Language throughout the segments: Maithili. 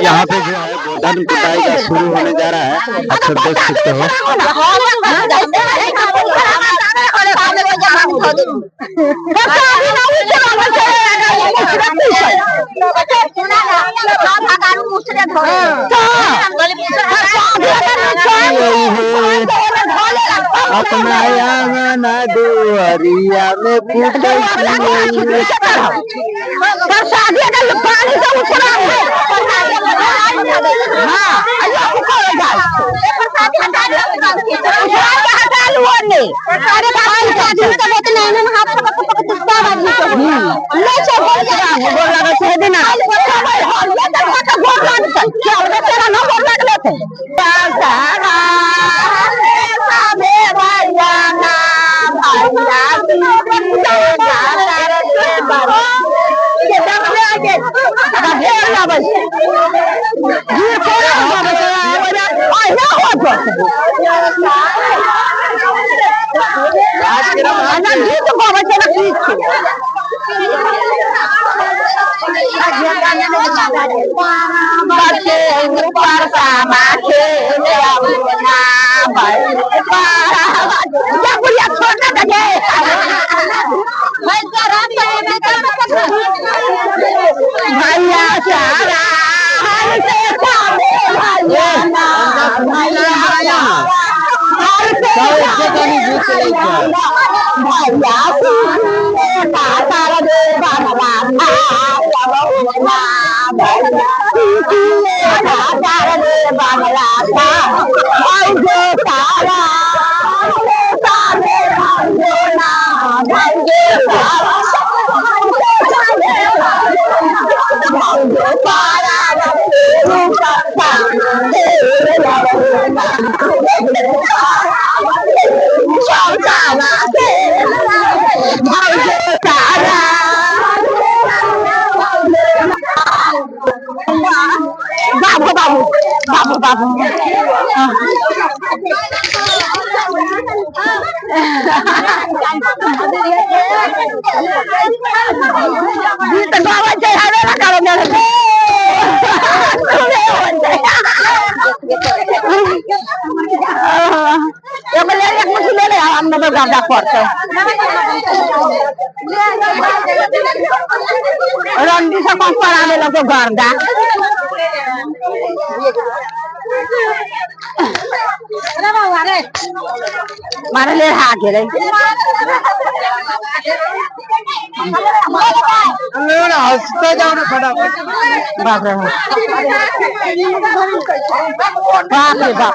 यहाँ पे जो है गोधन कुटाई का शुरू होने जा रहा है, आप सब देख सकते हो। अपना आंगन दुआरिया में कुटाई। रंडी से कम पराने लगो गर्दा। मारे ले हा गेलै। हंसते जाओ ना फटाफट। बाप रे बाप रे बाप,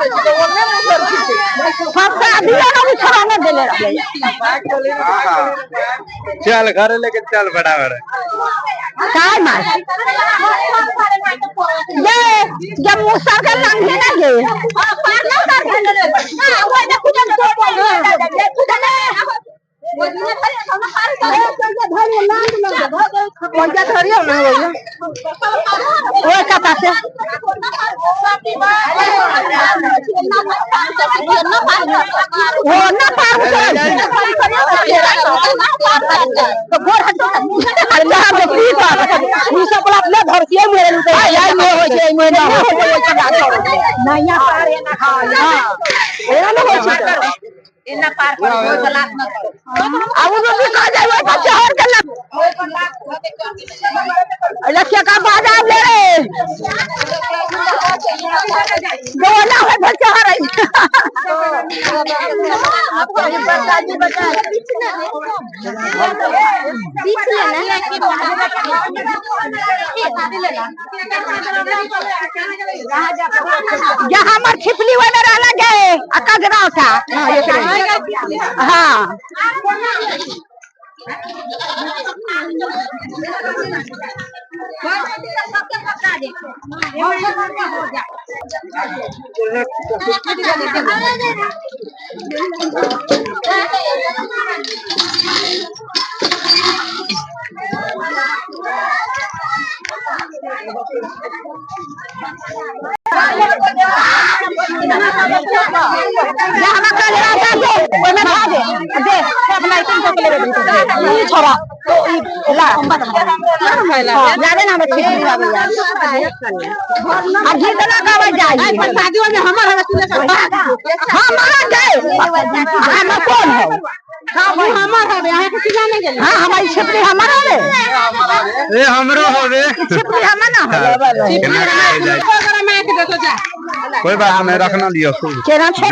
दिया ना छोड़ा देले रहे। चल घर लेके चल फटाफट। काय मार ये जब मुसर के लंघे ना गे। ओए कता से वो ना पार तो गोर हाथ अरे हम की कर ई सब वाला अपने धरती में रहलू। आई आई में हो छै में ना हो छै नैया पार है ना। हां एना ना हो छै। एना पार पर कोई लात न करो। अब वो भी कह जाए वो शहर के ना लक्ष्य का बाजार ले रे गोला है भर शहर है। यहाँ हमार छिपली वाला रहला गए अक्का गिराव था। हाँ जा हमरा कजरा दे दे, ओहिमे धऽ दे दे सब लाइटिंग कऽ के लेबै। ई छोड़ा तो ई ला। हाँ, जाबे ना, हमरा छिपली लाबै आ गीत ना गाबै जाइ। शादी में हमर हवे सुने। हमारा गए, हमर कौन है? हमर हवे, अहाँ के सिला नहीं गेल। हाँ, हमारी छिपली हमर हवे। ए, हमरो हवे। छिपली हमर ना हवे। केना खाइ जाइ? मैं के देखो जा। कोई बात नहीं, रखना लियो। केना छोड़।